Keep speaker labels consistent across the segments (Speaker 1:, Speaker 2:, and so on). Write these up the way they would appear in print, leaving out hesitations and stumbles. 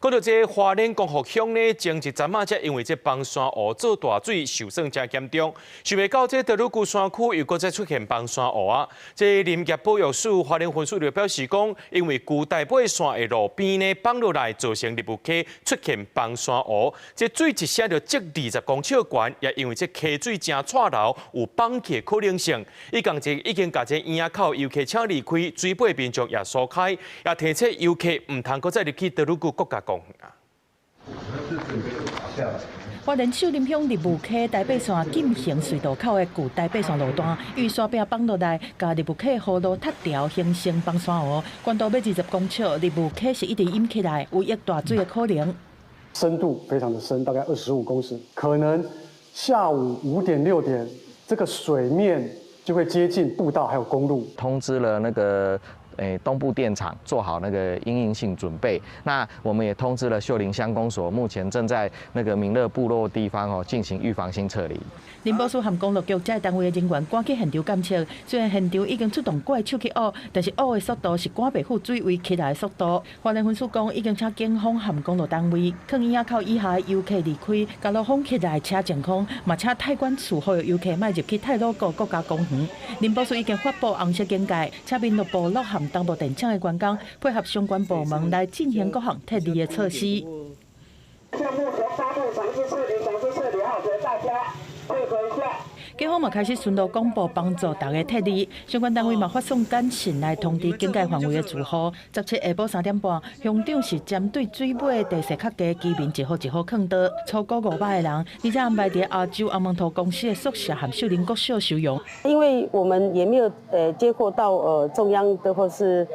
Speaker 1: 講到這花蓮光復鄉呢，前一陣仔才因為這崩山湖做大水受損誠嚴重，想袂到這多魯閣山區又閣再出現崩山湖啊！這林業保育署花蓮分署就表示講，因為舊大八線的路邊呢崩落來，造成立霧溪出現崩山湖，這水一聲就積20公尺懸，也因為這溪水誠掣流，有崩起的可能性。伊共這已經共這園仔口遊客請離開，水尾民眾也疏開，也提醒遊客毋通閣再入去多魯閣國家公園啊。
Speaker 2: 花蓮秀林鄉立霧溪台八線禁行隧道口的舊台八線路段，因為山壁崩落來，共立霧溪河路塌條，形成崩山湖，懸度欲20公尺，立霧溪是一直淹起來，有溢大水的可能。
Speaker 3: 深度非常的深，大概25公尺，可能下午5點6點，這個水面就會接近步道還有公路。
Speaker 4: 通知了那個東部電廠做好那個因應性準備。那我們也通知了秀林鄉公所，目前正在那個民樂部落地方哦進行預防性撤離。
Speaker 2: 林保署和公路局這單位的人員趕去現場監測，雖然現場已經出動怪手去挖，但是挖的速度是趕袂赴水位起來的速度。花蓮分署講，已經請警方和公路單位，勸園仔口以下的遊客離開，共路封起來車淨空，嘛請太管處呼籲遊客莫入去太魯閣國家公園。林保署已經發布紅色警戒，請民樂部落和東部電廠的員工配合相關部門來進行各項撤離的措施。
Speaker 5: 項目發布強制撤離，強制撤離，好，請大家配合一下。
Speaker 2: 警方嘛開始巡邏廣播幫助大家撤離，相關單位嘛發送簡訊來通知警戒範圍的住戶。17下晡3點半，鄉長是針對水尾地勢較低居民一戶一戶勸導，初估500個人，而且安排佇亞洲阿門圖公司的宿舍和秀林國小收容。
Speaker 6: 因為我們也沒有接獲到中央的或是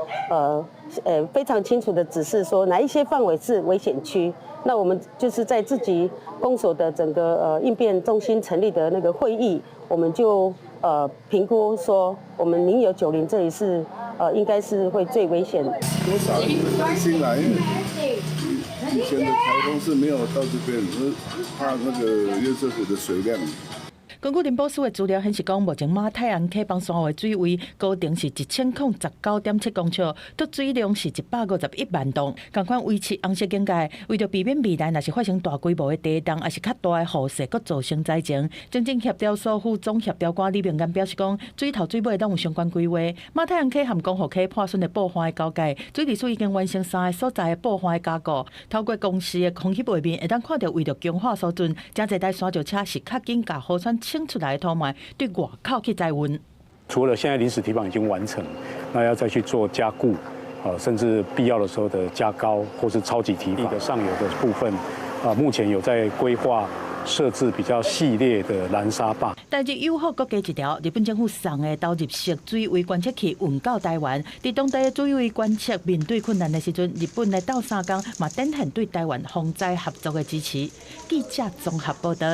Speaker 6: 非常清楚的指示，說哪一些範圍是危險區。那我們就是在自己公所的整個應變中心成立的那個會議，我們就評估說，我們麟遊九林這裡是應該是會最危險。
Speaker 7: 多少人會擔心啦，因為以前的颱風是沒有到這邊，怕那個堰塞湖的水量。
Speaker 2: 根據林保署的資料顯示，講目前馬太鞍溪崩山湖的水位高程是1019.7公尺，貯水量是151萬噸，仝款維持紅色警戒。為著避免未來若是發生大規模的地動，抑是較大的雨勢，閣造成災情，整整協調所副總協調官李明安表示講，水頭水尾攏有相關規劃。馬太鞍溪和光復溪破損的布岸的交界，水利署已經完成三个所在的布岸的加固。透過公視的空拍畫面，會當看著為著強化疏浚，誠濟台山石車是較緊共河川清出來的土塊，對外口去載運。
Speaker 8: 除了現在臨時堤防已經完成，那要再去做加固，甚至必要的時候的加高或是超級堤防的上游的部分，啊，目前有在規劃設置比較系列的攔沙壩。
Speaker 2: 台日友好閣加一條，日本政府送的導入式水位觀測器運到台灣。佇當地水位觀測面對困難的時陣，日本來鬥相共嘛展現對台灣防災合作的支持。記者綜合報道。